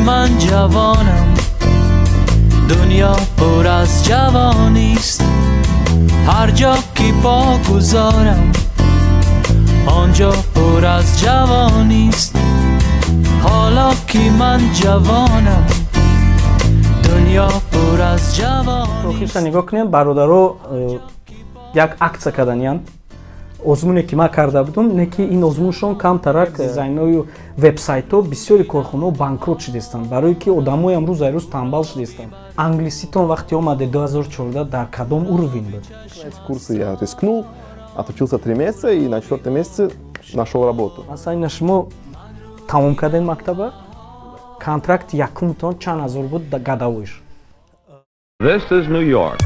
ман ҷавонам, дунё пур аз ҷавонист. Ҳар ҷо ки по гузорам, он ҷо пур аз ҷавонист. Ҳоло ки ман ҷавонам, дунё пур аз ҷавонист. Охирша нигоҳ кунем, бародаро як акция карданиянд. Озмуне ки ман карда будум, не ки ин озмуншон камтарак дизайною вебсайтҳо бисёри корхонаҳо банкрот шудестанд, барое ки одамои амрӯз ай рӯз танбал шудестанд. Англиситон вақте омаде 2014 дар кадом уровень буд? Эти курсы я рискнул, отучился 3 месяца и на четвертом месяце нашел работу. Масалан, ина шумо тамом кардем мактаба, контракти якумтон чанд ҳазор буд годовой ш? This is New York.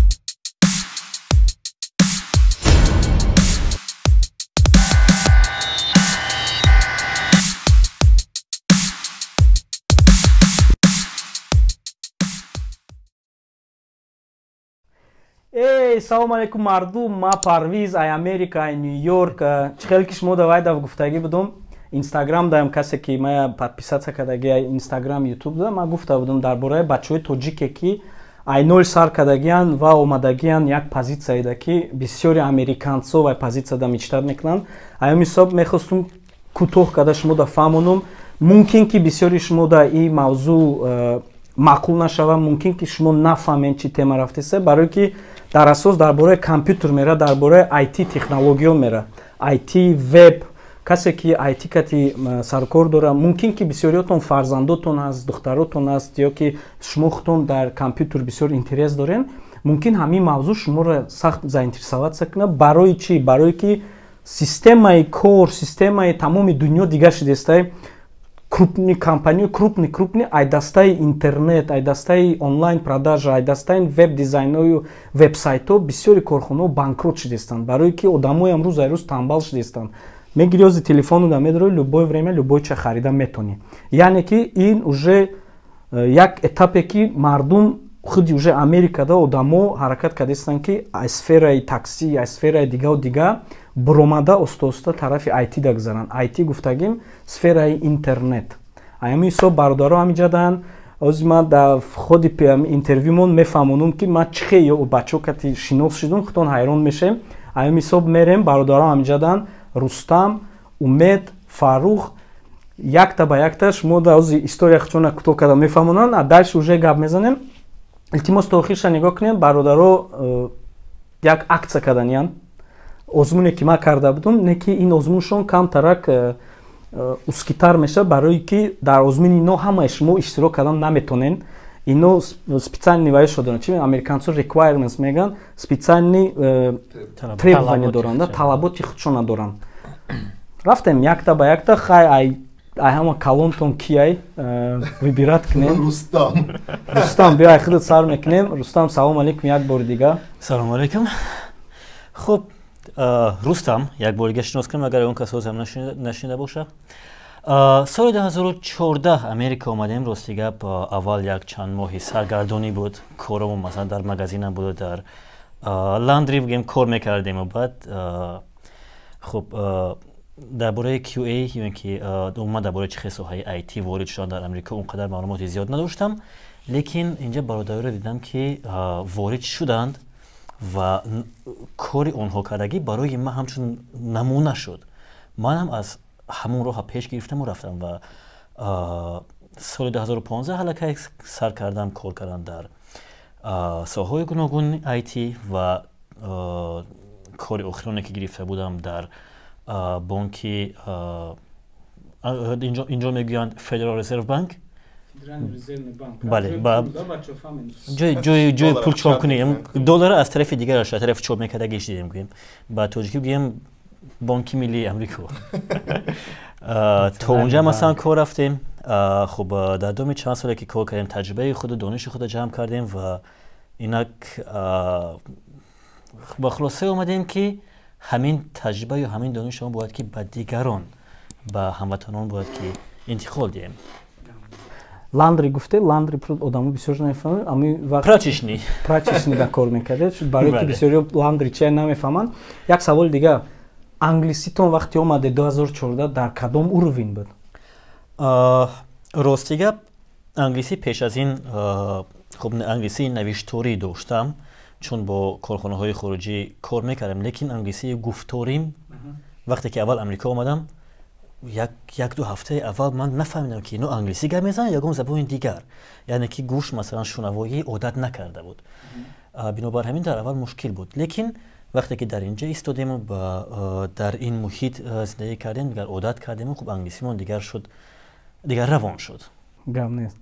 Эй, салому алейкум, мардум! Ма Парвиз, ай Америка, ай Нью Йорк. Чӣ хеле ки шумо давайдав гуфтагӣ будум, Инстаграм даям, касе ки мая подписаться кардаги ай Инстаграм, Ютуб да, ман гуфта будум дар бораи бачаҳои тоҷике, ки ай ноль сар кардагиян ва омадагиян як позитсияеда, ки бисёри американцо вай позитсияда мечтать мекунанд. Аюм ҳисоб мехостум кӯтоҳ карда шумо да фаҳмонум. Мумкин ки бисёри шумо да ин мавзӯъ маъқул нашава, мумкин ки шумо нафаҳмед чӣ тема рафтеса, барое ки дар асос дар бораи компютер мера, дар бораи IT технологиё мера, IT, веб. Касе ки IT кати саркор дора, мумкин ки бисёриётон фарзандотон ҳаст, духтаротон ҳаст, ё ки шумо худтон дар компютер бисёр интерес дорен, мумкин ҳамин мавзӯъ шуморо сахт заинтересоваться кунад. Барои чӣ? Барое ки системаи кор, системаи тамоми дунё дигар шудестай. Крупный компания, крупный, крупный ай дастаи интернет, ай дастаи онлайн продажа, ай дастаи веб дизайною вебсайтҳо бисёри корхонаҳо банкрот шудестанд, барое ки одамои амрӯз ай рӯз танбал шудестанд. Мегири ози телефону да медрои, любое время любой ча харида метонӣ. Яъне ки ин уже як этапе, ки мардум худи уже Америкада одамо ҳаракат кардастанд, ки аз сфераи такси, аз сфераи дигаву дига буромада, оста оста тарафи IT да гузаранд. IT гуфтагим сфераи интернет. Аями ҳисоб бародаро ҳамиҷадаанд. Ози ман дар худи интервюмон мефаҳмонум, ки ман чӣ хел ё бачаҳо кати шинос шудум, худтон ҳайрон мешем. Аями ҳисоб мерем, бародаро ҳамиҷадаанд: Рустам, Умед, Фаррух. Якта ба якта шумо да ози история худшона кӯтоҳ карда мефаҳмонанд, а дальше уже гап мезанем. Илтимос, то охирша нигоҳ кунем. Бародаро як акция карданиянд, озмуне ки ман карда будум, не ки ин озмуншон камтарак узкий тар мешавад, барое ки дар озмуни ино ҳамаи шумо иштирок кардан наметонен. Ино специальный ваишо доранд, чи американцо requirements мегӯянд, специальный требования доранд, талаботи худшона доранд. Рафтем якта ба якта. Хай, ай ҳама калонтон кияй выбирать кунем? Рустам. Рустам, биё, ай худат сар мекунем. Рустам, салом алейкум як бори дига. Салому алейкум. Хуб, Рустам, як бори дига шинос кунем, агар он кас ҳозир нашнида боша. Соли 2014 Америка омадем. Рости гап, аввал як чанд моҳи саргардонӣ буд. Коромон масалан дар магазинам буду, дар laundry бигем кор мекардем. Баъд хуб, дар бораи QA ё ин ки умуман дар бораи чӣ хел соҳаи IT ворид шудан дар Амрико он қадар маълумоти зиёд надоштам. Лекин инҷа бародариро дидам, ки ворид шуданд ва кори онҳо кардагӣ барои ман ҳамчун намуна шуд. Манам аз ҳамон роҳа пеш гирифтаму рафтам ва соли 2015 ҳалакай сар кардам кор кардан дар соҳаҳои гуногуни IT ва кори охироне ки гирифта будам дар бонки, инҷо мегӯянд Federal Reserve Bank. Бале, ҷои пул чоп кунӣ, доллар аз тарафи дигараш, аз тарафи чоп мекардагиш дидем, гӯем ба тоҷикӣ гӯем Бонки Миллии Амрико. То унҷа масалан кор рафтем. Хуб, дар доми чанд соле ки кор кардем, таҷрибаи худу дониши худро ҷамъ кардем ва инак ба хулосае омадем, ки ҳамин таҷриба ё ҳамин донишро бояд ки ба дигарон, ба ҳамватанон бояд ки интиқол диҳем. Laundry гуфте, laundry одамо бисёр намефаҳманд. Ами вақт Прачечный. Прачечный да кор мекардед. Барои ки бисёриё laundry чия намефаҳманд. Як саволи дига: англиситон вақте омаде 2014 дар кадом уровень буд? Рости гап, Англисӣ пеш аз ин, хуб, англисии навишторӣ доштам, чун бо корхонаҳои хориҷӣ кор мекардам, лекин англисии гуфторим, вақте ки аввал Амрико омадам, як-ду ҳафтаи аввал ман нафаҳмидам, ки ино англисӣ гап мезананд ягон забони дигар, яъне ки гӯш, масалан, шунавоӣ одат накарда буд. Бинобар ҳамин дар аввал мушкил буд, лекин вақте ки дар инҷа истодему дар ин муҳит зиндагӣ кардем, дигар одат кардему, хуб, англисимон дигар шуд, дигар равон шуд. Гап нест.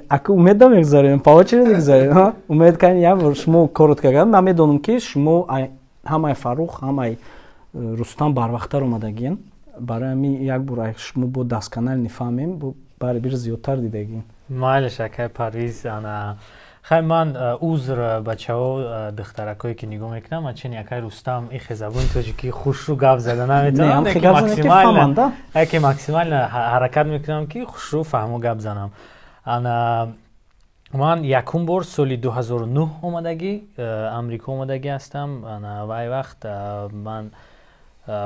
Ака, Умеда мегузарем, по очереди гузарем. Умед, кани, як бор шумо коротко гап. Ман медонам, ки шумо ҳамаи Фаррух, ҳамаи Рустам барвақттар омадагиен. Барои ҳамин як бор шумо бо досконально фаҳмем, бари бир зиёдтар дидагин. Майлаш, акай Парвиз. Ана хай, ман узр, бачаҳо, духтаракое ки нигоҳ мекунам, ман чени акай Рустам ихе забони тоҷикӣ хушрӯ гап зада наметавонам, яке максимально ҳаракат мекунам, ки хушрӯ фаҳмо гап занам. Ана ман якум бор соли 2009 омадагӣ, Амрико омадагӣ ҳастам. Ана вай вақт ман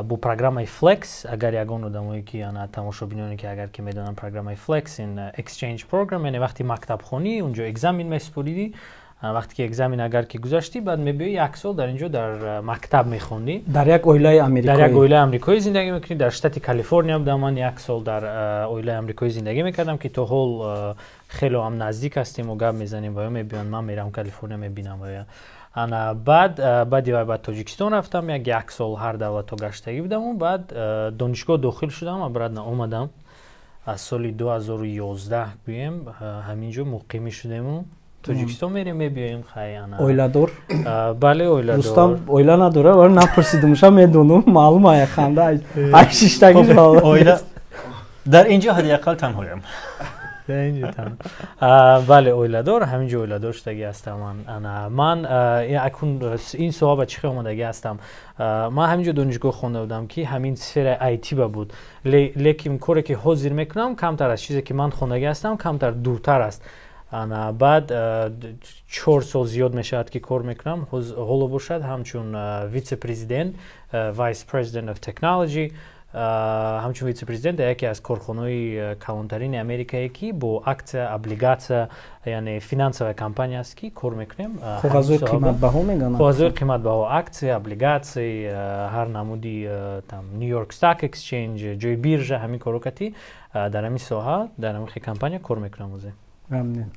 бо программаи Flex, агар ягон одамое ки, ана тамошобиноне ки агар ки медонанд, программаи Flex ин exchange program, яъне вақти мактабхонӣ унҷо экзамен месупоридӣ, вақте ки экзамен агар ки гузаштӣ, баъд мебиёӣ, як сол дар инҷо дар мактаб мехондӣ. Дар як оилаи амрикоӣ. Дар як оилаи амрикоӣ зиндагӣ мекунӣ. Дар штати Калифорния будам ман, як сол дар оилаи амрикоӣ зиндагӣ мекардам, ки то ҳол хело ҳам наздик ҳастему гап мезанем ва ё мебиён, ман мерам Калифорния, мебинам. Ва ана баъд, баъди вай баъд Тоҷикистон рафтам, як сол ҳар давлатҳо гаштагӣ будаму баъд донишгоҳ дохил шудам, обратно омадам. Аз соли 2011 гӯем ҳамин ҷо муқимӣ шудему Тоҷикистон мерем, мебиёем, хай, ана. Оиладор? Бале, оиладор. Рустам оила надора, вале напурсидумша, медонум, маълум ая ханда ай шиштагӣ. Оила дар инҷо ҳадди ақал танҳоям. Бале, оиладор, ҳамин ҷо оиладор шудагӣ ҳастам ман. Ана ман акун ин соҳа ба чӣ хел омадагӣ ҳастам? Ман ҳамин ҷо донишгоҳ хонда будам, ки ҳамин сфераи IT ба буд, лекин коре ки ҳозир мекунам, камтар аз чизе ки ман хондагӣ ҳастам, камтар дуртар аст. Ана баъд 4 сол зиёд мешавад, ки кор мекунам. Ҳоло бошад ҳамчун вице-президент, vice president of technology, ҳамчун вице-президент дар яке аз корхонаҳои калонтарини Америкае, ки бо акция, облигация, яъне финансовая компания аст, ки кор мекунем. Коғазҳои қиматбаҳо мегӯянд. Коғазҳои қиматбаҳо, акция, облигация, ҳар намуди, там New York Stock Exchange, ҷои биржа, ҳамин коро кати, дар ҳамин соҳа, дар ҳамин компания кор мекунам озе.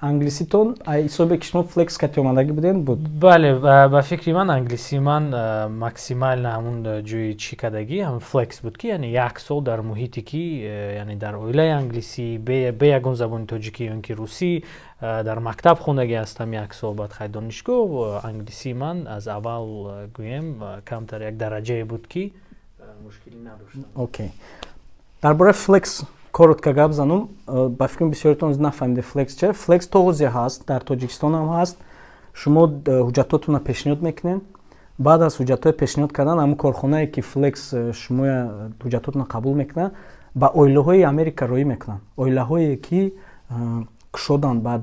Англиситон ҳисобе ки шумо Flex кати омадагӣ будем буд? Бале, ба фикри ман, англисии ман максимально ҳамун ҷои чӣ кардагӣ, ҳамун Flex буд, ки яъне як сол дар муҳите ки, яъне дар оилаи англисӣ, бе ягон забони тоҷикӣ ё ин ки русӣ, дар мактаб хондагӣ ҳастам як сол, баъд хай донишгоҳ, англисии ман аз аввал гӯем камтар як дараҷае буд, ки мушкилӣ надоштам. Окей, дар бораи Flex коротко гап занум. Ба фикрам, бисёритон нафаҳмиде Flex че. Flex то ҳозир ҳаст, дар Тоҷикистон ҳам ҳаст. Шумо ҳуҷҷатотонро пешниҳод мекунед. Баъд аз ҳуҷҷатҳои пешниҳод кардан, ҳамун корхонае ки Flex шумоя ҳуҷҷатотонро қабул мекунад, ба оилаҳои Америка роӣ мекунанд. Оилаҳое ки кушоданд ба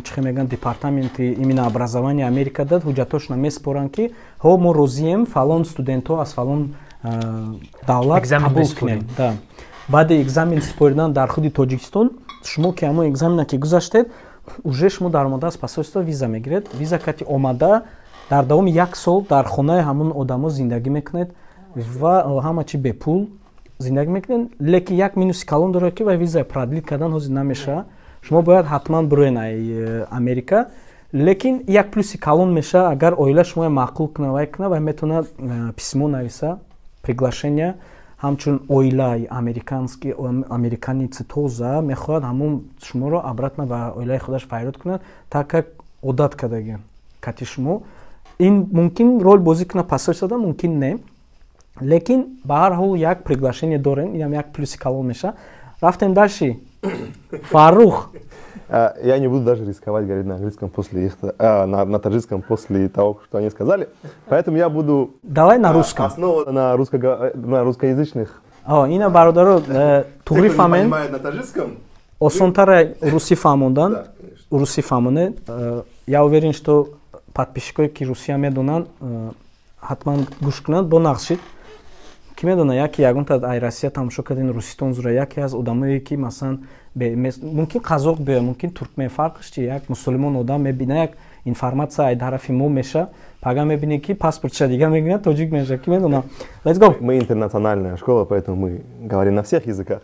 чӣ мегӯянд, департаменти именно образования Америка дад, ҳуҷҷатҳошонро месупоранд, ки ҳо, мо розием фалон студентҳо аз фалон давлат қабул кунем. Баъди экзамен супоридан дар худи Тоҷикистон, шумо ки ҳамон экзамена ки гузаштед, уже шумо даромада аз посольство виза мегиред. Виза кати омада, дар давоми як сол дар хонаи ҳамон одамо зиндагӣ мекунед ва ҳама чи бепул зиндагӣ мекунед. Лекин як минуси калон дорад, ки вай виза продлить кардан ҳозир намешавад, шумо бояд ҳатман бироен ай Америка. Лекин як плюси калон мешавад: агар оила шумо маъқул куна, вай куна, вай метавонад письмо нависа, приглашение, ҳамчун оилаи американский, американец тоза мехоҳад ҳамун шуморо обратно ба оилаи худаш файрод кунад, так как одат кардаги кати шумо. Ин мумкин роль бозӣ кунад посольство, мумкин не, лекин ба ҳар ҳол як приглашение дорем, инам як плюси калон мешавад. Рафтем дальше, Фаррух. Я не буду даже рисковать говорить на английском после их, на таджикском после того, что они сказали. Поэтому я буду... Давай на русском. Основа на русскоязычных. О, ина бародаро, туғри фаҳмен. На таджикском. Осонтара русӣ фаҳмондан, русӣ фаҳмоне. Я уверен, что подписчикое ки русия медонанд, ҳатман гӯш кунанд, бо нақшид. Ки медона, яке ягонта ай Россия тамошо кардин, руситон зура, яке аз одамое ки масалан Мумкин қазоқ биёя, мумкин туркмен, фарқш чи? Як мусулмон одам мебина, як информация ай тарафи мо меша, пага мебинӣ, ки паспортша дига мегирад, тоҷик меша, ки медонам. Let's go. Мы интернациональная школа, поэтому мы говорим на всех языках.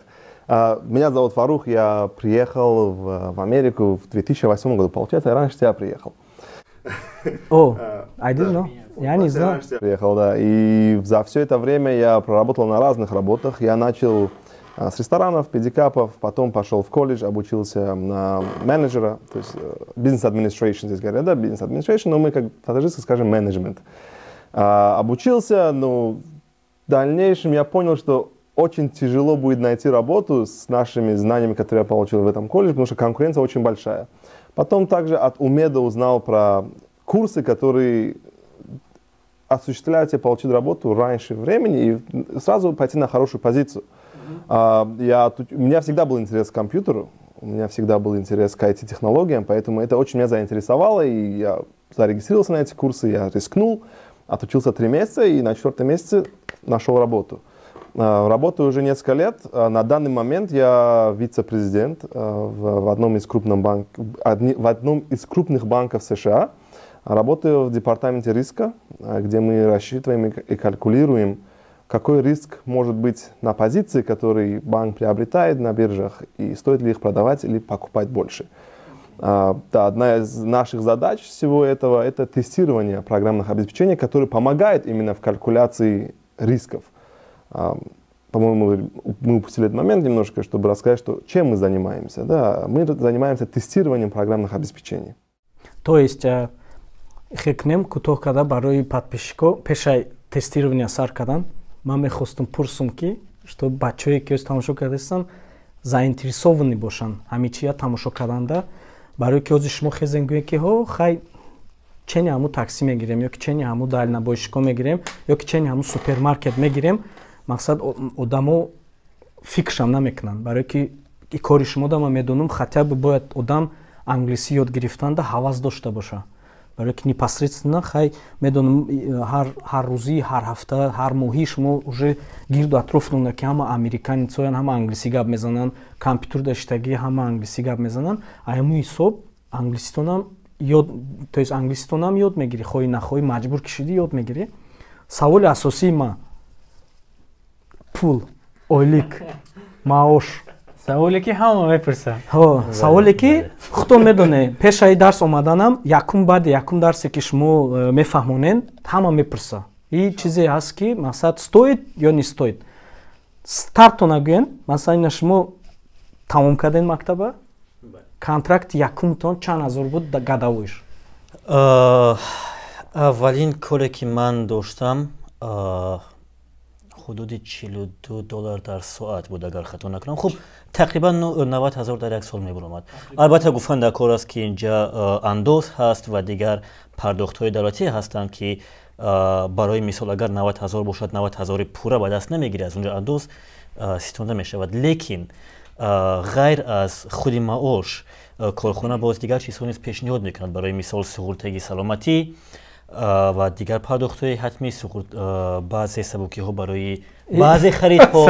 Меня зовут Фарух, я приехал в Америку в 2008 году. Получается, я раньше тебя приехал. О, I didn't know. Я не знал. Приехал, да. И за все это время я проработал на разных работах. Я начал с ресторанов, педикапов, потом пошел в колледж, обучился на менеджера, то есть business administration здесь говорят, да, business administration, но мы как таджикцы скажем менеджмент. Обучился, но в дальнейшем я понял, что очень тяжело будет найти работу с нашими знаниями, которые я получил в этом колледже, потому что конкуренция очень большая. Потом также от Умеда узнал про курсы, которые осуществляют тебе получить работу раньше времени и сразу пойти на хорошую позицию. У меня всегда был интерес к компьютеру, у меня всегда был интерес к IT-технологиям, поэтому это очень меня заинтересовало, и я зарегистрировался на эти курсы, я рискнул, отучился 3 месяца и на четвертом месяце нашел работу. Работаю уже несколько лет. На данный момент я вице-президент в одном из крупных банков США. Работаю в департаменте риска, где мы рассчитываем и калькулируем, какой риск может быть на позиции, которые банк приобретает на биржах, и стоит ли их продавать или покупать больше. Да, одна из наших задач всего этого – это тестирование программных обеспечений, которое помогает именно в калькуляции рисков. По-моему, мы упустили этот момент немножко, чтобы рассказать, что, чем мы занимаемся. Да, мы занимаемся тестированием программных обеспечений. То есть, хекнем кӯтоҳ карда барои подписчико, пешай тестирования сар кардан, ман мехостум пурсум, ки что бачаҳое, ки тамошо кардастанд, заинтересованный бошанд ҳамин чия тамошо карданда, барои ки ҳозир шумо хезем, гӯем, ки ҳо, хай, чени ҳамун такси мегирем ё ки чени ҳамун дальнобойщико мегирем ё ки чени ҳамун супермаркет мегирем, мақсад, одамо фикршам намекунанд, барое ки и кори шумо да ман медонам, хотя бы бояд одам англисӣ ёд гирифтанда ҳавас дошта боша, барое ки непосредственно, хай, медонам, ҳар рӯзӣ, ҳар ҳафта, ҳар моҳӣ шумо уже гирду атрофтона ки ҳама американецоян, ҳама англисӣ гап мезананд, компютер даштагӣ, ҳама англисӣ гап мезананд, ҳамун ҳисоб англиситонам ёд, то есть англиситонам ёд мегирӣ, хоҳӣ нахоҳӣ, маҷбур кишидӣ, ёд мегирӣ. Саволи асосии ма: пул, ойлик, маош. Саволе, ки ҳама мепурсанд. Саволе, ки худтон медонед, пешаи дарс омаданам, якум, баъди якум дарсе, ки шумо мефаҳмонед, ҳама мепурса. И чизе ҳаст, ки мақсад, стоит ё не стоит. Стартона гӯен, масалан, ина шумо тамом карден мактаба, контракти якумтон чанд ҳазор буд годовойш? Аввалин коре, ки ман доштам, ҳудуди 42 доллар дар соат буд, агар хато накунам. Хуб, тақрибан 90 000 дар як сол мебаромад. Албатта, гуфтан дар кор аст, ки инҷа андоз ҳаст ва дигар пардохтҳои давлатӣ ҳастанд, ки барои мисол, агар 90 000 бошад, 90 000-и пурра ба даст намегирӣ, аз унҷо андоз ситонда мешавад. Лекин ғайр аз худи маош, корхона боз дигар чизҳо низ пешниҳод мекунад, барои мисол, суғуртаи саломатӣ ва дигар пардохтҳои ҳатмӣ, баъзе сабукиҳо барои баъзе харидҳо.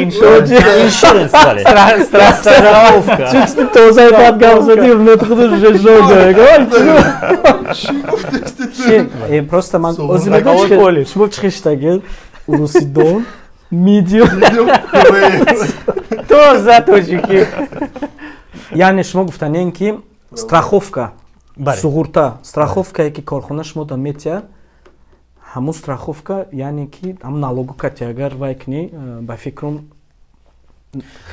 Insurance. Тозаи бад гап задӣ, худаш просто ман шумо чӣ хиштагед, урусидон медиум. Тоза тоҷикӣ. Яъне шумо гуфтанем, ки страховка, суғурта, страховкае, ки корхона шумо да метиҳад, ҳамун страховка, яъне ки ҳамун налогу кати агар вай кунӣ, ба фикрам,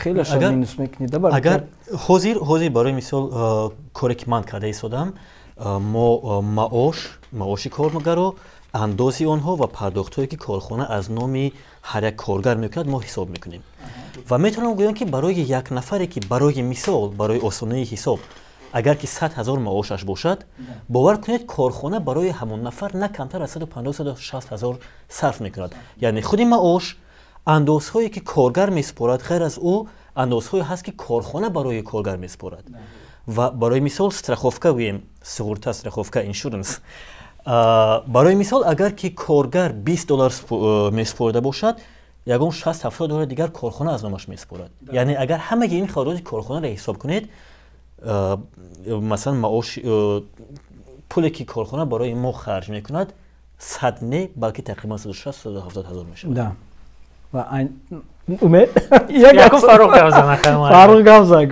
хеле минус мекунӣ. Агар ҳозир, барои мисол, коре, ки ман карда истодам, мо маоши коргаро, андози онҳо ва пардохтҳое, ки корхона аз номи ҳар як коргар мекунад, мо ҳисоб мекунем ва метавонам гӯям, ки барои як нафаре, ки барои мисол, барои осонии ҳисоб, агар ки 100 000 маошаш бошад, бовар кунед, корхона барои ҳамон нафар на камтар аз 150-160 ҳазор сарф мекунад. Яъне худи маош, андозҳое, ки коргар месупорад, ғайр аз ӯ андозҳое ҳаст, ки корхона барои коргар месупорад, ва барои мисол, страховка гӯем, суғурта, страховка, insurance. Барои мисол, агар ки коргар 20 доллар месупорида бошад. Ягон 60-70 доллар дигар корхона аз номаш месупорад. Яъне агар ҳамаги ин хароҷоти корхонаро ҳисоб кунед, масалан, маош, пуле ки корхона барои мо харҷ мекунад, 100 не, балки тақрибан 160-170 ҳазор мешавад. Да. Ва Умед? Якум Фаррух гап зана. Фаррух гап зад.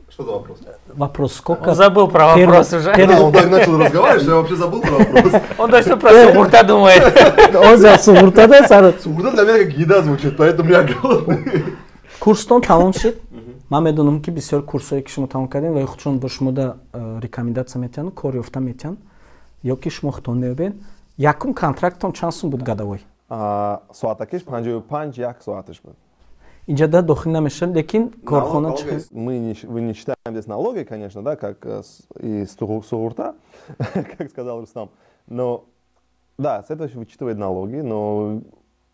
Что за вопрос? Вопрос сколько? Он забыл про вопрос уже. Он так начал разговаривать, что я вообще забыл про вопрос. Он точно про сугурта думает. Он за сугурта, да, Сара? Сугурта для меня как еда звучит, поэтому я голодный. Курстон тамом шид. Ман медонам, ки бисёр курсое, ки шумо тамом кардем, ва худшон бо шумо да рекомендация метиҳанд, кор ёфта метиҳанд, ё ки шумо худтон меёбед. Якум контрактон чанд сум буд годовой? Соатакиш 55 як соаташ буд. Инҷа да дохил намешавад, лекин корхона Мы не, вы не считаем здесь налоги, конечно, да, как и сугурта, как сказал Рустам. Но да, с этого вычитывает налоги, но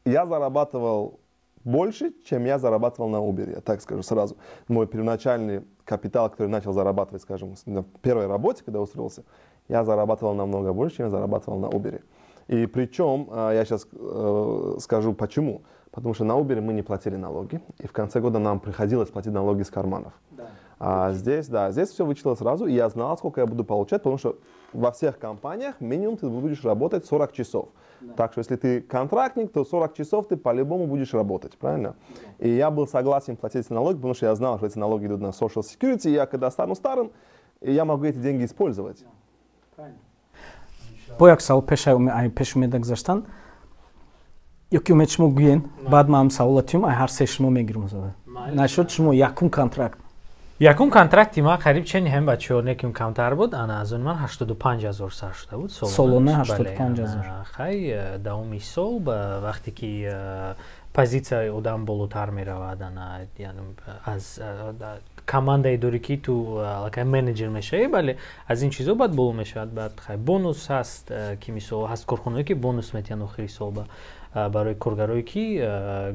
я зарабатывал больше, чем я зарабатывал на Uber, я так скажу сразу. Мой первоначальный капитал, который начал зарабатывать, скажем, на первой работе, когда устроился, я зарабатывал намного больше, чем я зарабатывал на Uber. И причем, я сейчас скажу почему. Потому что на Uber мы не платили налоги, и в конце года нам приходилось платить налоги с карманов. Да. А здесь, да, здесь все вычислило сразу, и я знал, сколько я буду получать, потому что во всех компаниях минимум ты будешь работать 40 часов. Да. Так что если ты контрактник, то 40 часов ты по-любому будешь работать, правильно? Да. И я был согласен платить эти налоги, потому что я знал, что эти налоги идут на Social Security, и я когда стану старым, я могу эти деньги использовать. Да. Правильно. Бо як савол пеш Умеда гузаштан, ё ки Умед, шумо гӯен, баъд ман савола тиюм, ай ҳар се шумо мегирам. Нашуд, шумо якум контракт. Якум контракти ман қариб чени ҳам бачаҳо, неким камтар буд. Ана, аз он ман 85 000 сар шуда буд. Солона 85 000. Хай, давоми сол, ба вақте ки позитсияи одам болотар меравад, ана, аз командаи дорӣ, ки ту аллакай менеҷер мешавӣ, бале, аз ин чизо баъд боло мешавад. Баъд хай, бонус ҳаст, ки мисол ҳаст корхонаое, ки бонус метиҳанд охири сол ба барои коргарое, ки,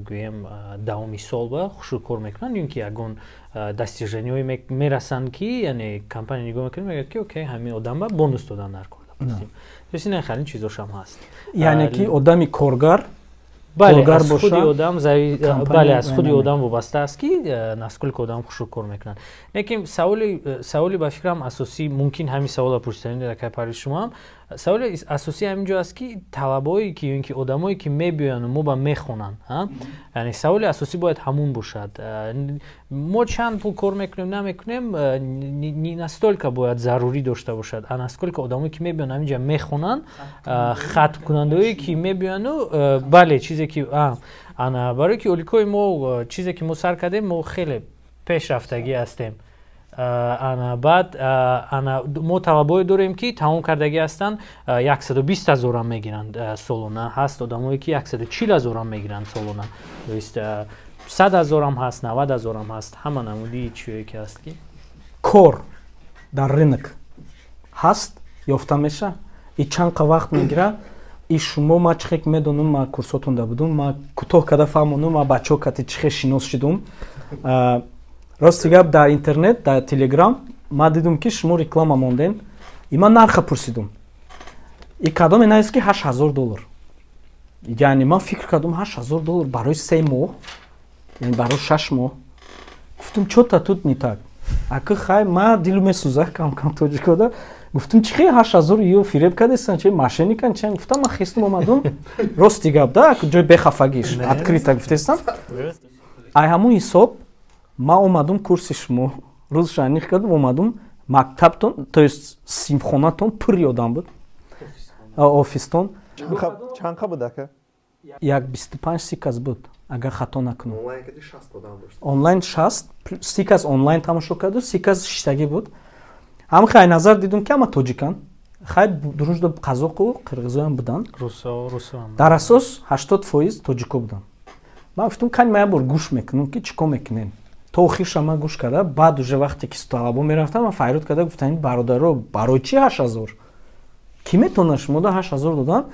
гӯем, давоми сол ба хушрӯ кор мекунанд, ё ин ки ягон достижениҳое мерасанд, ки яъне компания нигоҳ мекунад, мегӯяд, ки окей, ҳамин одам ба бонус додан дар кор. Ин хеле чизошам ҳаст. Яъне ки одами коргар Бале, аз худи одам, бале, аз худи одам вобаста аст, ки насколько одам хушрӯ кор мекунад. Лекин саволи ба фикрам асосӣ, мумкин ҳамин савола пурсиданӣ дар пари шумоам, саволи асосӣ ҳамин ҷо аст, ки талабое ки ё ин ки одамое, ки мебиёяну мо ба мехонанд, яъне саволи асосӣ бояд ҳамун бошад: мо чанд пул кор мекунем, намекунем, не настолько бояд зарурӣ дошта бошад, а насколько одамое, ки мебиёянд, ҳамин ҷа мехонанд, хатмкунандаое, ки мебиёяну, бале, чизе ки ана барое ки оликои мо, чизе ки мо сар кардем, мо хеле пешрафтагӣ ҳастем. Ана, баъд ана мо талабое дорем, ки тамом кардагӣ ҳастанд, 120 000-ам мегиранд солона, ҳаст одамое, ки 140 000-ам мегиранд солона, то есть 100 000-ам ҳаст, 90 000-ам ҳаст, ҳама намуди чиое ки ҳаст ки. Кор дар рынок ҳаст, ёфта меша и чанд қа вақт мегирад? И шумо, ма чӣ хел медонам, ма курсотонда будум, ма кӯтоҳ карда фаҳмонум, ма бачаҳо кати чӣ хел шинос шудум. Рости гап, дар интернет, дар Телеграм ма дидум, ки шумо реклама мондем, и ман нарха пурсидум, и кадоме навист, ки 8000 доллар. Яъне ман фикр кардум, 8000 доллар барои 3 моҳ, яъне барои 6 моҳ. Гуфтум, чё-то тут не так. Ака, хай, ма дилу месӯза кам-кам тоҷикода. Гуфтум, чи хел 8000, ё фиреб кардесан, чи мошенникан, чи? Гуфтам, ман хестум, омадум. Рости гап, да, ҷои бехафагиш, открыто гуфтестам. Ай ҳамун ҳисоб ман омадум курси шумо, рӯзша аниқ кардум, омадум мактабтон, то есть синфхонатон пурри одам буд, офистон. Чанд буд, ака? Як 25-30 кас буд, агар хато накунам. Онлайн 60, 30 кас онлайн тамошо карду, 30 кас шиштагӣ буд. Ҳам хай назар дидум, ки ҳама тоҷиканд, хай, дуружда қазоқу қирғизоям буданд, дар асос 80% тоҷико буданд. Ман гуфтум, кани ман як бор гӯш мекунам, ки чӣ кор мекунем. То охирша ман гӯш карда, баъд уже вақте ки талабо мерафтам, ман файруд карда гуфтам: бародаро, барои чӣ 8000? Кӣ метавонад шумода 8000 додан?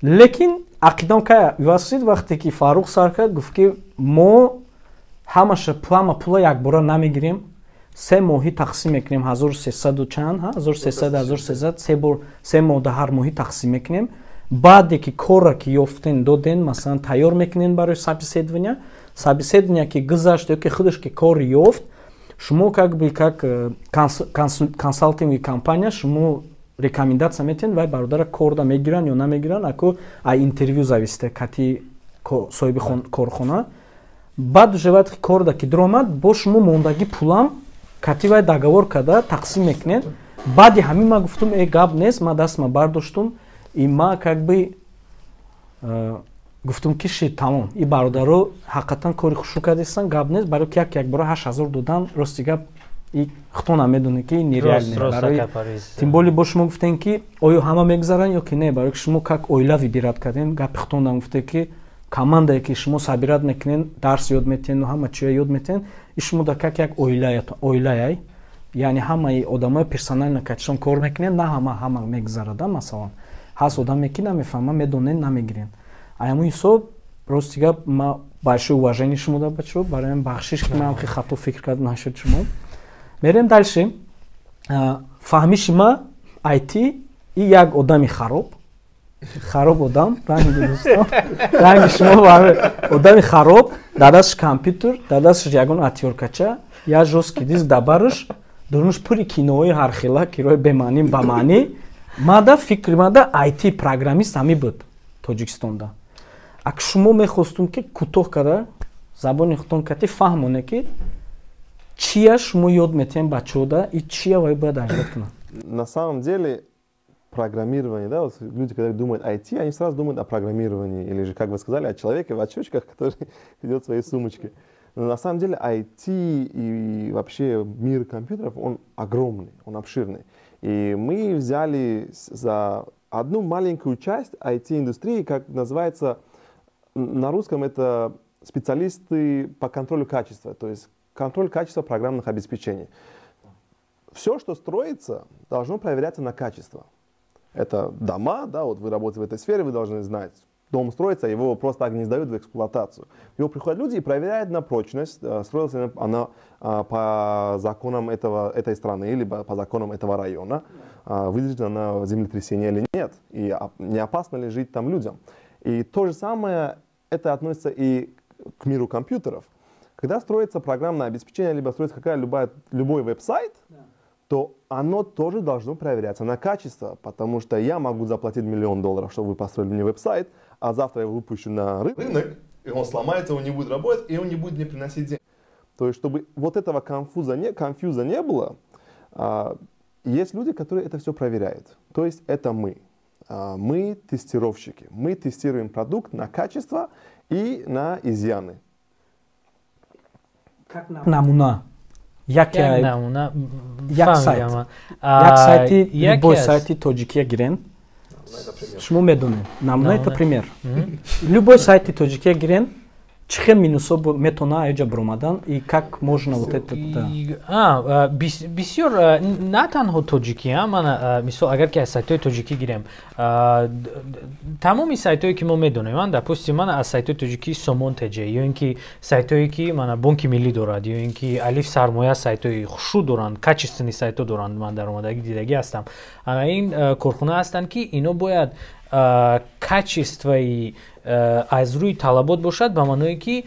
Лекин ақидам кай иваз шид, вақте ки Фаррух сар кард, гуфт, ки мо ҳамаша, ҳама пула якбора намегирем, 3 моҳӣ тақсим мекунем, 1300-у чанд, 1300, 1300, се бор, 3 моҳ, да ҳар моҳӣ тақсим мекунем. Баъде ки корра ки ёфтен, доден, масалан, тайёр мекунен барои собеседование. Собеседование ки гузашт ё ки худаш ки кор ёфт, шумо как бы как консалтинговый компания шумо рекомендация метиҳен, вай бародара корда мегиранд ё намегиранд, ако а интервю зависит кати соҳиби корхона. Баъд уже вақте ки корда ки дуромад, бо шумо мондагӣ пулам кати вай договор карда тақсим мекунед. Баъди ҳамин ман гуфтум: «Э, гап нест». Ман дастма бардоштум и ма как бы гуфтум ки ши, тамом, и бародаро ҳақиқатан кори хушрӯ кардистан, гап нест, барои ки як якбора 8000 додан, рости гап, и худтон медонед, ки нереально. Барои тем более бо шумо гуфтем, ки оё ҳама мегузаранд ё ки не, барои ки шумо как оила выбирать кардем. Гапи худтонам гуфте, ки командае ки шумо собирать мекунен, дарс ёд метиҳен, ҳама чия ёд метиҳен, и шумо да как як оилаяй, яъне ҳамаи одамои персонально катишон кор мекунен. На ҳама ҳама мегузарада, масалан, ҳаст одаме ки намефаҳма, медонен, намегирен. Аяму ҳисоб, рости гап, ма большое уважение шумо да, бачо, барои бахшиш, ки ман хато фикр кардам нашуд шумо. Мерем дальше. Фаҳмиши ма, IT и як одами хароб, хароб одам, ранги дӯстон, ранги шумо, одами хароб, дар дасташ компютер, дар дасташ ягон отвёрткача, як жёсткий диск дар бараш, дурнуш пури киноҳои ҳархела, кирои бемаънӣ ба маънӣ. Мада фикри мада, IT программист ҳами буд Тоҷикистонда. Ак шумо мехостум, ки кӯтоҳ карда, забони худтон кати фаҳмоне, ки чия шумо ёд метиҳем бачаҳода и чия вай бояд аҷдод кунанд. На самом деле программирование, да, вот люди, когда думают IT, они сразу думают о программировании, или же, как вы сказали, о человеке в очочках, который ведет свои сумочки. Но на самом деле IT и вообще мир компьютеров, он огромный, он обширный. И мы взяли за одну маленькую часть IT-индустрии, как называется на русском, это специалисты по контролю качества, то есть контроль качества программных обеспечений. Все, что строится, должно проверяться на качество. Это дома, да, вот вы работаете в этой сфере, вы должны знать, дом строится, его просто так не сдают в эксплуатацию. Его приходят люди и проверяют на прочность, строилась ли она по законам этой страны, либо по законам этого района, выдержит она землетрясение или нет, и не опасно ли жить там людям. И то же самое это относится и к миру компьютеров. Когда строится программное обеспечение, либо строится любой веб-сайт, то оно тоже должно проверяться на качество, потому что я могу заплатить 1 000 000 долларов, чтобы вы построили мне веб-сайт, а завтра я его выпущу на рынок, и он сломается, он не будет работать, и он не будет мне приносить деньги. То есть, чтобы вот этого конфьюза не было, есть люди, которые это все проверяют. То есть, это мы. Мы тестировщики. Мы тестируем продукт на качество и на изъяны. Намуна, як як сайт, як сайти, любой сайти тоҷикия гирен, шумо медонед, намуна, это пример, любой сайти тоҷикия гирен, чӣ хел минусо метавона аёҷа биромадан и как можно вот это? Бисёр, на танҳо тоҷикӣ, ман мисол, агар ки аз сайтҳои тоҷикӣ гирем, тамоми сайтҳое ки мо медонем, ман, допустим, ман аз сайтҳои тоҷикӣ Сомон ТЖ ё ин ки сайтҳое ки мана Бонки Миллӣ дорад, ё ин ки Алиф Сармоя, сайтҳои хушрӯ доранд, качественный сайтҳо доранд, ман дар омадагӣ дидагӣ ҳастам. Ана ин корхона ҳастанд, ки ино бояд качествои аз рӯи талабот бошад, ба маъное ки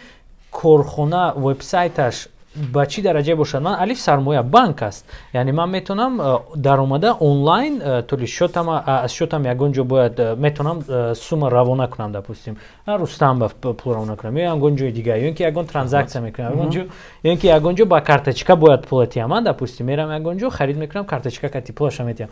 корхона вебсайташ ба чӣ дараҷа бошад. Ман Алиф Сармоя банк аст, яъне ман метавонам даромада онлайн толи счётам, аз счётам ягон ҷо бояд метавонам сумма равона кунам, допустим, Рустам ба пул равона кунам ё ягон ҷои дигар, ё ин ки ягон транзакция мекунам ягон ҷо, ё ин ки ягон ҷо ба карточка бояд пула тиҳам. Ман, допустим, мерам ягон ҷо, харид мекунам, карточка кати пулаша метиҳам.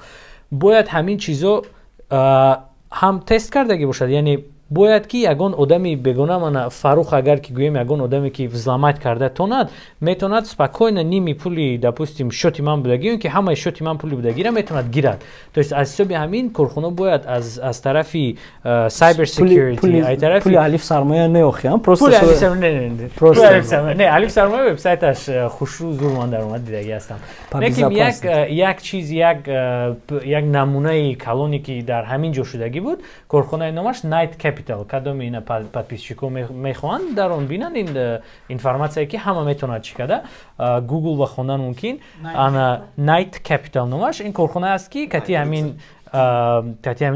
Бояд ҳамин чизо ҳам тест кардагӣ бошад, яъне бояд ки ягон одами бегона, мана Фарух, агар ки гӯем, ягон одаме ки взломать карда тонад, метавонад спокойно ними пули, допустим, счёти ман будагӣ ё ки ҳамаи счёти ман пули будагиро метавонад гирад. То есть аз ҳисоби ҳамин корхона бояд аз тарафи cyber security. Пули Алиф Сармоя не, охи? Просто не, Алиф Сармоя вебсайташ хушрӯ, зур, ман даромад дидагӣ ҳастам. Лекин як чиз, як намунаи калоне ки дар ҳамин ҷо шудагӣ буд, корхонаи номаш Night. Capital, кадоми ина подписчик о мехоҳанд дар он бинанд, ин информация ки ҳама метавонад чӣ када Google ба хондан мумкин. Ана Knight Capital номаш. Ин корхона аст, ки кати ҳамин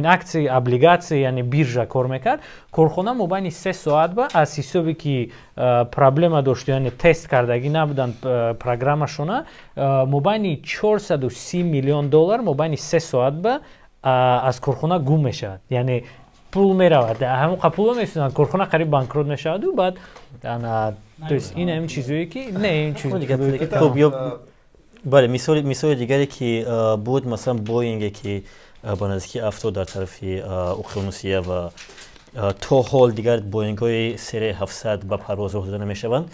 акции, облигация, яъне биржа кор мекард. Корхона мобайни 3 соат ба аз ҳисобе ки проблема дошт, яъне тест кардагӣ набуданд программашона, мобайни 430 миллион доллар мобайни 3 соат ба аз корхона гум мешавад, яъне пул меравад, ҳамон қа пуло месӯзанд, корхона қариб банкрот мешаваду баъд ана, то есть ин ҳамин чизое ки не ин чиз. Бале, мисоли дигаре ки буд, масалан, Боинге, ки ба наздикӣ афтод дар тарафи Уқёнусия ва то ҳол дигар Боингҳои серияи 700 ба парвоз роҳ дода намешаванд,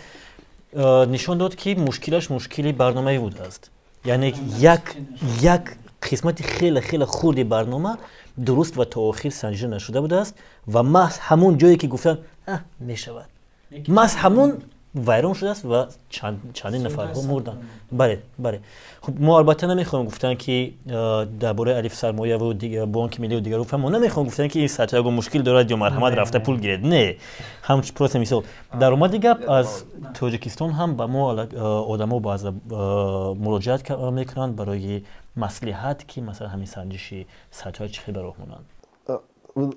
нишон дод, ки мушкилаш мушкили барномавӣ будааст, яъне як қисмати хеле хеле хурди барнома дуруст ва то охир санҷида нашуда будааст ва маҳз ҳамон ҷое ки гуфтанд, мешавад, маҳз ҳамон вайрон шудааст ва чандин нафарҳо мурданд. Бале, хуб, мо албатта намехоҳем гуфтан, ки дар бораи Алиф Сармояву Бонки Миллию дигару мо намехоҳем гуфтан, ки ин сатҳ ягон мушкил дорад ё марҳамат, рафта пул гиред. Не, ҳам просто мисол. Даромади гап, аз Тоҷикистон ҳам ба мо одамо баъза муроҷиат мекунанд барои маслиҳат, ки масалан ҳамин санҷиши сайтҳоя чӣ хел ба роҳ монанд.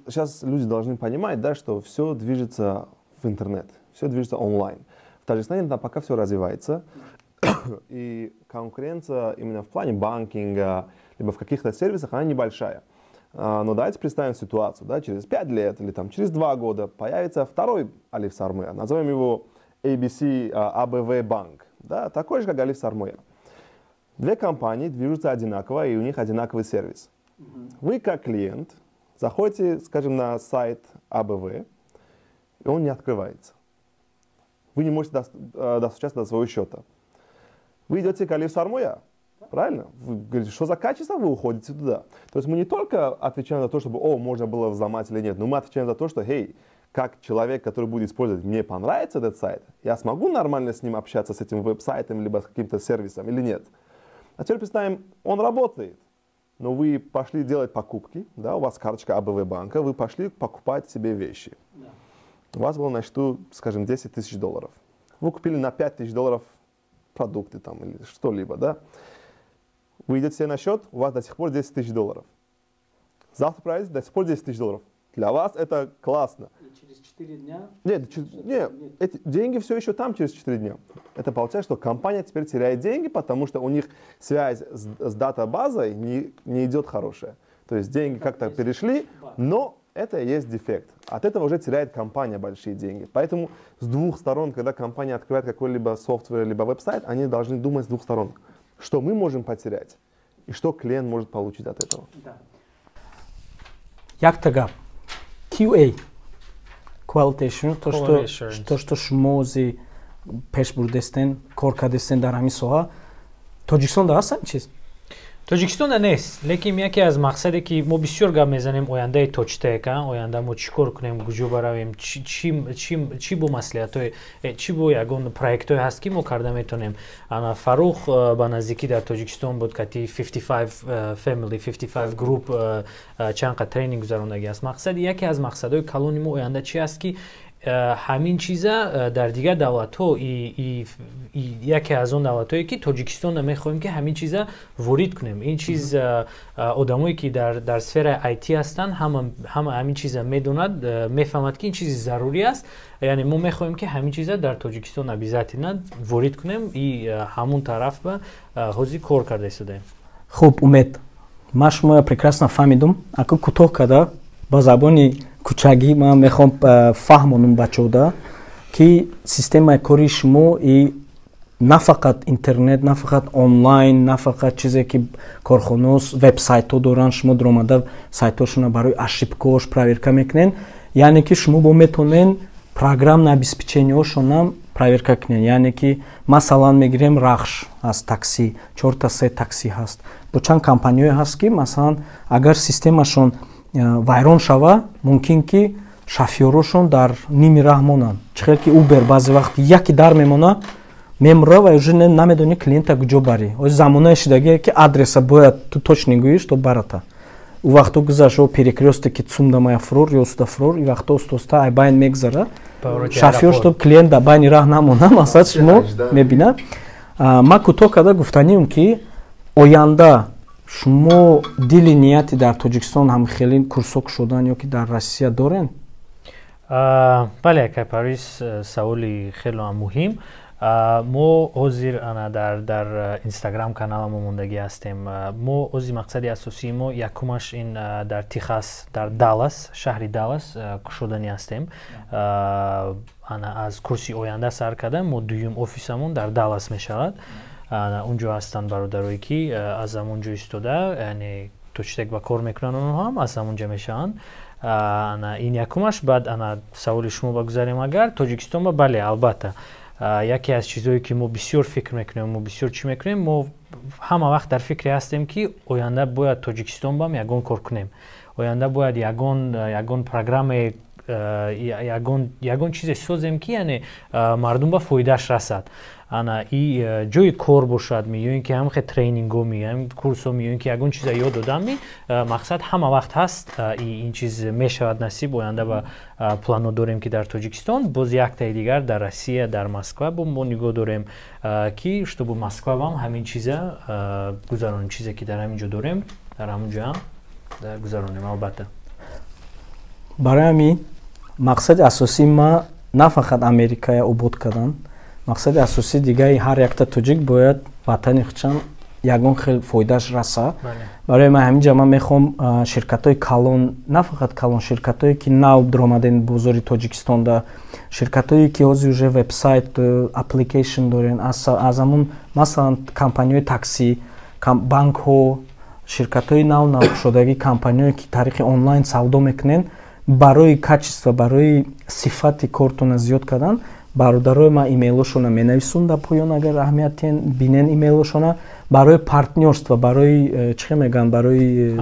Сейчас люди должны понимать, да, что все движется в интернет, все движется онлайн. В Таджикистане там пока все развивается, и конкуренция именно в плане банкинга либо в каких-то сервисах, она небольшая. Но давайте представим ситуацию, да, через 5 лет или там, через 2 года появится второй Алиф Сармоя, назовем его ABC, АБВ банк, да, такой же, как Алиф Сармоя. Две компании движутся одинаково, и у них одинаковый сервис. Вы, как клиент, заходите, скажем, на сайт АБВ, и он не открывается. Вы не можете достучаться до своего счета. Вы идете к Алиф Сармоя, правильно? Вы говорите, что за качество, вы уходите туда. То есть мы не только отвечаем за то, чтобы, о, можно было взломать или нет, но мы отвечаем за то, что, hey, как человек, который будет использовать, мне понравится этот сайт, я смогу нормально с ним общаться, с этим веб-сайтом, либо с каким-то сервисом или нет. А теперь представим, он работает, но вы пошли делать покупки, да, у вас карточка АБВ банка, вы пошли покупать себе вещи. У вас было на счету, скажем, 10 тысяч долларов. Вы купили на 5 тысяч долларов продукты там или что-либо, да. Вы идете себе на счет, у вас до сих пор 10 тысяч долларов. Завтра проверите, до сих пор 10 тысяч долларов. Для вас это классно. И через 4 дня? Нет, нет, эти деньги все еще там через 4 дня. Это получается, что компания теперь теряет деньги, потому что у них связь с датабазой не идет хорошая. То есть деньги как-то перешли, но это и есть дефект. От этого уже теряет компания большие деньги. Поэтому с двух сторон, когда компания открывает какой-либо software либо веб-сайт, они должны думать с двух сторон. Что мы можем потерять и что клиент может получить от этого. Да. Якта гап. QA. Quality Assurance, то, что шумо зи пеш бурдестен, кор кардестен дар ҳамин соҳа. Тоҷикистон да ҳаст ҳамин чиз? Тоҷикистонда нест, лекин яке аз мақсаде, ки мо бисёр гап мезанем, ояндаи Тоҷтек, оянда мо чӣ кор кунем, куҷо баравем, чӣ бо маслиҳатҳое, чӣ бо ягон проектҳое ҳаст, ки мо карда метавонем. Ана Фарух ба наздикӣ дар Тоҷикистон буд, кати 55 Family 55 Group чанд қа тренинг гузарондагӣ аст. Мақсади, яке аз мақсадҳои калони мо оянда чи аст, ки ҳамин чиза дар дигар давлатҳо, яке аз он давлатҳое, ки Тоҷикистонда мехоҳем, ки ҳамин чиза ворид кунем. Ин чиз одамое, ки дар сфераи IT ҳастанд, ҳама ҳамин чиза медонад, мефаҳмад, ки ин чизи зарурӣ аст. Яъне мо мехоҳем, ки ҳамин чиза дар Тоҷикистон обязательно ворид кунем и ҳамун тараф ба ҳозир кор карда истодаем. Хуб, Умед, ман шумоя прекрасно фаҳмидум. Аку кӯтоҳ карда, ба забони кӯчагӣ ман мехоҳам фаҳмонам бачаода, ки системаи кори шумо и на фақат интернет, на фақат онлайн, на фақат чизе, ки корхонао вебсайтҳо доранд, шумо дуромада сайтҳошона барои ошибка ош проверка мекунен, яъне ки шумо бо метонен программное обеспечение ҳошонам проверка кунен. Яъне ки масалан мегирем, Рахш аз такси, чорта се такси ҳаст, бо чанд компанияое ҳаст, ки масалан агар системашон вайрон шава, мумкин ки шофёрошон дар ними раҳ монанд. Чӣ хел ки Убер баъзе вақт яке дар мемона, мемура ва уже намедонӣ клиента куҷо барӣ. Ози замонаи шидагие, ки адреса бояд ту точно гӯӣ, что барата. У вақто гузашт, о перекрёстке ки ЦУМда мая фурор ё суда фурор, и вақто оста-оста ай байн мегзара шофёр, чтоб клиент дар байни раҳ намона, мақсад шумо мебинад. Ма кӯтоҳ карда гуфтанием, ки оянда шумо дили нияти дар Тоҷикистон ҳам хеле курсо кушодан ё ки дар Россия дорен? Бале, акай Парвиз, саволи хеле муҳим. Мо ҳозир ана дар Инстаграм каналамо мондагӣ ҳастем. Мо ҳозир мақсади асосии мо якумаш ин дар Техас, дар Даллас, шаҳри Даллас кушоданӣ ҳастем. Ана аз курси оянда сар карда, мо дуюм офисамон дар Даллас мешавад. Унҷо ҳастанд бародарое, ки аз ҳамон ҷо истода, яъне Тоҷтек ба кор мекунанд, онҳо ҳам аз ҳамон ҷа мешаванд. Ана ин якумаш. Баъд ана саволи шумо багузарем, агар Тоҷикистон ба, бале, албатта, яке аз чизҳое, ки мо бисёр фикр мекунем, мо бисёр чӣ мекунем, мо ҳама вақт дар фикре ҳастем, ки оянда бояд Тоҷикистон бам ягон кор кунем, оянда бояд ягон программе, ягон чизе созем, ки яъне мардум ба фоидааш расад. Ана и ҷои кор бошад ми, ё ин ки ҳамхе тренингоми, ҳам курсоми, ё ин ки ягон чиза ёд додами, мақсад ҳама вақт ҳаст. Ин чиз мешавад насиб, оянда ба плано дорем, ки дар Тоҷикистон, боз яктаи дигар дар Россия, дар Москва бо мо нигоҳ дорем, ки чтобы Москвабам ҳамин чиза гузаронем, чизе ки дар ҳамин ҷо дорем, дар ҳамон ҷоам гузаронем, албатта. Барои ҳамин мақсади асосии ма на фақат Америкая обод кардан, мақсади асосии дигаи ҳар якта тоҷик бояд ватани худшам ягон хел фоидааш раса. Барои ман ҳаминҷа ман мехоҳам ширкатҳои калон, на фақат калон, ширкатҳое, ки нав даромаден бозори Тоҷикистонда, ширкатҳое, ки ҳозир уже вебсайт, application дорен, аз ҳамун, масалан, компанияҳои таксӣ, банкҳо, ширкатҳои нав навшудагӣ, компанияҳое, ки тариқи онлайн савдо мекунен, барои качество, барои сифати кортона зиёд кардан, бародарои ман имейлошона менависум дар поён, агар аҳамият тиҳен, бинен имейлошона, барои партнёрство, барои чӣ мегӯянд, барои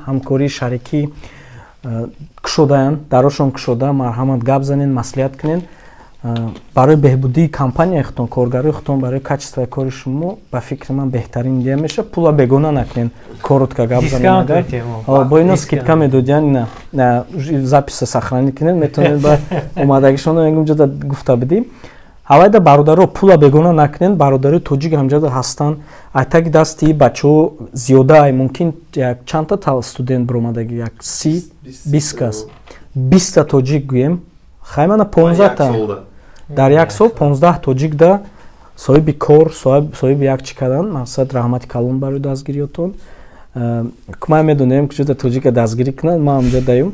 ҳамкорӣ, шарикӣ кушодаям, дарошон кушода, марҳамат, гап занен, маслиҳат кунен барои беҳбудии компанияи худтон, коргарои худтон, барои качествои кори шумо. Ба фикри ман, беҳтарин идея мешавад. Пула бегона накунен, коротко гап занен, бо ино скидка медодиян, ина записа сохранить кунен, метавонед ба омадагишон мегум ҷода гуфта будим. Ҳавайда, бародаро, пула бегона накунен. Бародарои тоҷик ҳамҷода ҳастанд, айтаги дасти бачаҳо зиёда ай, мумкин як чандта студент биромадаги, як 30, 20 кас, 20-та тоҷик гӯем, хаймана 15-та дар як сол, 15 тоҷик да соҳиби кор, соҳиби як чӣ кардан. Мақсад, раҳмати калон барои дастгириётон. Ман медонем, куҷода тоҷика дастгирӣ кунанд, ман ҳамҷо даюм.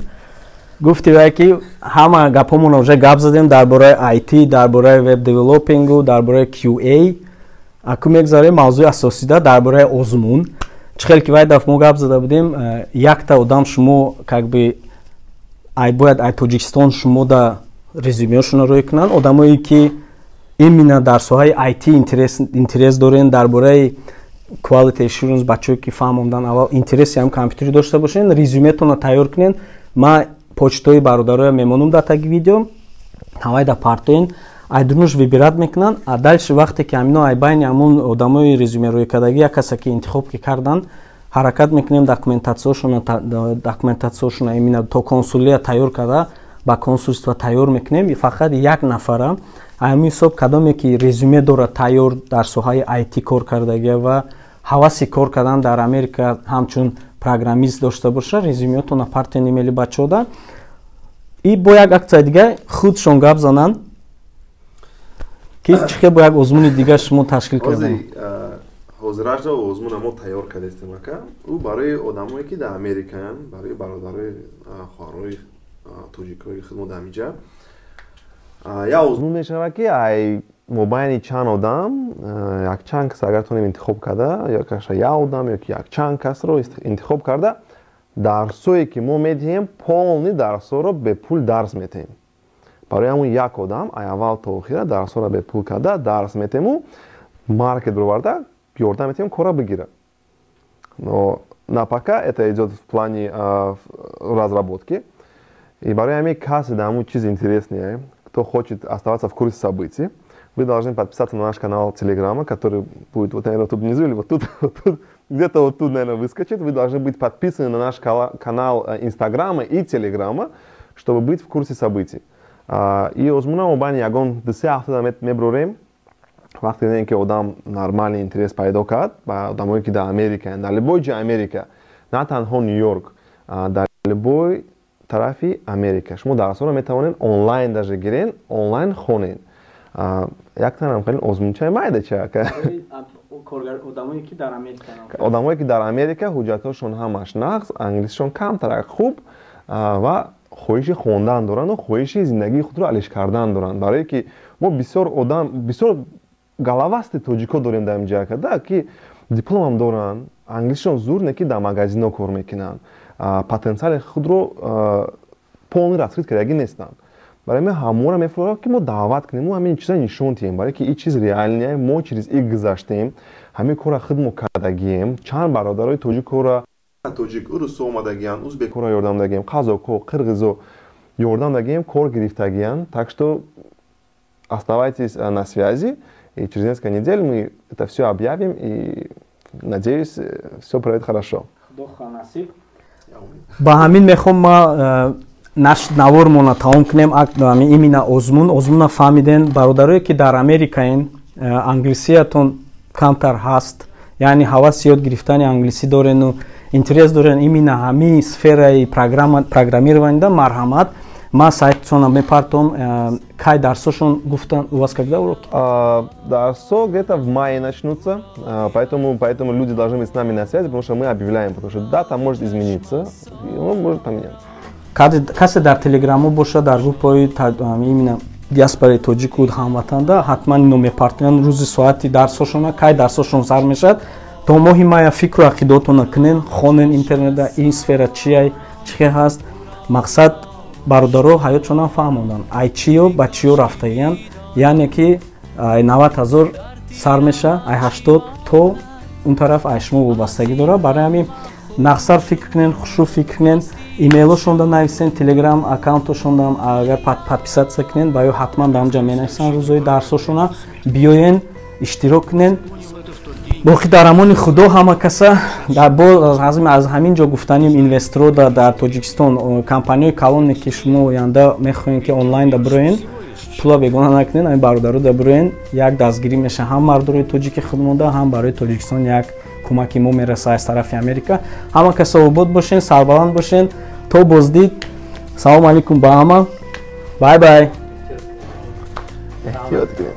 Гуфти вай, ки ҳама гапҳомонро уже гап задем дар бораи IT, дар бораи web developing у, дар бораи QA. Аку мегзарем мавзӯи асосида, дар бораи озмун. Чӣ хел ки вай дафъ мо гап зада будем, якта одам шумо как бы ай бояд ай Тоҷикистон шумо да резюмеошонро рӯй кунанд, одамое, ки именно дар соҳаи IT интерес дорен, дар бораи quality assurance, бачаҳое, ки фаҳмондан, аввал интереси ҳам компютери дошта бошен, резюметонро тайёр кунен. Ман почтои бародароя мемонум дар таги видео, ҳавайда партоен, айдунуш выбирать мекунанд. А дальше, вақте ки ҳамино ай байни ҳамун одамои резюме рӯйкардагӣ як касе ки интихоб ки карданд, ҳаракат мекунем документатсияшона именно то консулия тайёр карда, ба консульство тайёр мекунем. Фақат як нафара ҳамин ҳисоб, кадоме ки резюме дорад тайёр, дар соҳаи IT кор кардагия ва ҳаваси кор кардан дар Америка ҳамчун программист дошта боша, резюмеотона партияни имейли бачаода. И бо як аксияи дига худшон гап зананд, ки чӣ хел бо як озмуни дига шумо ташкил кардем. Ҳозиражда озмуна мо тайёр кардастем, ака. Ӯ барои одамое, ки дар Америкаянд, барои бародарои, хоҳарои тоҷикои худмо дар ҳамиҷа як озмун мешавад, ки ай мобайни чанд одам, якчанд кас агар тонем интихоб карда, ё каша як одам ё ки якчанд касро интихоб карда, дарсое, ки мо медиҳем, полный дарсҳоро бепул дарс метиҳем. Барои ҳамун як одам ай аввал то охира дарсҳоро бепул карда дарс метиҳему маркет бироварда ёрдам метиҳем кора бигира. Но на пока это идет в плане разработки. И барои ҳамин касе дар ҳамун чиз интереснее, кто хочет оставаться в курсе событий, вы должны подписаться на наш канал Телеграма, который будет вот, наверное, тут внизу или вот тут, вот тут. Где-то вот тут, наверное, выскочит. Вы должны быть подписаны на наш канал Инстаграма и Телеграма, чтобы быть в курсе событий. И озмуна мо байни ягон 2-3 ҳафта меброрем. Вақте дидем, ки одам нормальный интерес пайдо кард, ба одамое, ки дар Америка, дар любой ҷои Америка, на танҳо Нью-Йорк, дар любой тарафи Америка, шумо дарсҳоро метавонед онлайн даже гирен, онлайн хонед. Яктанам хеле озмунчаи майдача. Одамое, ки дар Америка, ҳуҷҷатҳошон ҳамаш нағз, англисишон камтарак хуб ва хоҳиши хондан дорану хоҳиши зиндагии худро алиш кардан доранд, барое ки мо бисёр одам, бисёр головастый тоҷико дорем дар инҷа када, ки дипломам доранд, англисишон зур, не ки дар магазино кор мекунанд, потенсиали худро полный раскрыть кардагӣ нестанд. Барои мо ҳамора мефурад, ки мо даъват кунем, мо ҳамин чиза нишон диҳем, барое ки ин чиз реальный, мо через ин гузаштем, ҳамин кора худ мо кардагием. Чанд бародарои тоҷикора, тоҷик, урусо омадагиянд, узбекора ёрдам дагием, қазоқо, қирғизо ёрдам дагием, кор гирифтагиянд. Так что оставайтесь на связи, и через несколько недель мы это все объявим, и, надеюсь, все пройдет хорошо. Ба ҳамин мехоҳам ма наш навормона тамом кунем. Именно озмун, озмуна фаҳмиден. Бародарое, ки дар Америкаен, англисиятон камтар ҳаст, яъне ҳаваси ёд гирифтани англисӣ дорену интерес дорен именно ҳамин сфераи программирование да, марҳамат, ман сайтшона мепартом. Кай дарсошон гуфтан, у вас когда уроки? Дарсо где-то в мае начнутся, поэтому люди должны быть с нами на связи, потому что мы объявляем, потому что дата может измениться и он может поменяться. Касе дар телеграму боша, дар группаи именно диаспораи тоҷику ҳамватанда, ҳатман ино мепартоянд рӯзи, соати дарсошона, кай дарсошон сар мешавад. То моҳи мая фикру ақидаотона кунен, хонен интернета, ин сфера чия, чӣ ҳаст. Мақсад, бародаро ҳаётшонам фаҳмонданд, ай чиё ба чиё рафтагиянд, яъне ки ай 90 000 сар меша, ай 80 то он тараф, ай шумо вобастагӣ дорад. Барои ҳамин нақсар фикр кунен, хушрӯ фикр кунен, имейлошонда нависен, телеграм аккаунтошонда агар подписаться кунен, ба ё ҳатман дар онҷа менависанд рӯзои дарсошона. Биёен, иштирок кунен. Боқӣ дар амони Худо ҳама каса. Аз ҳамин ҷо гуфтаним, инвесторо дар Тоҷикистон, компанияи калоне, ки шумо оянда мехоҳем, ки онлайн да бироен, пула бегона накунен, ҳамин бародаро да бироен, як дастгирӣ меша ҳам мардурои тоҷики худмонда, ҳам барои Тоҷикистон як кӯмаки мо мераса аз тарафи Америка. Ҳама каса обод бошен, сарбаланд бошен. То боздид. Салому алайкум ба ҳама. Bye bye. Эҳтиёт кунед.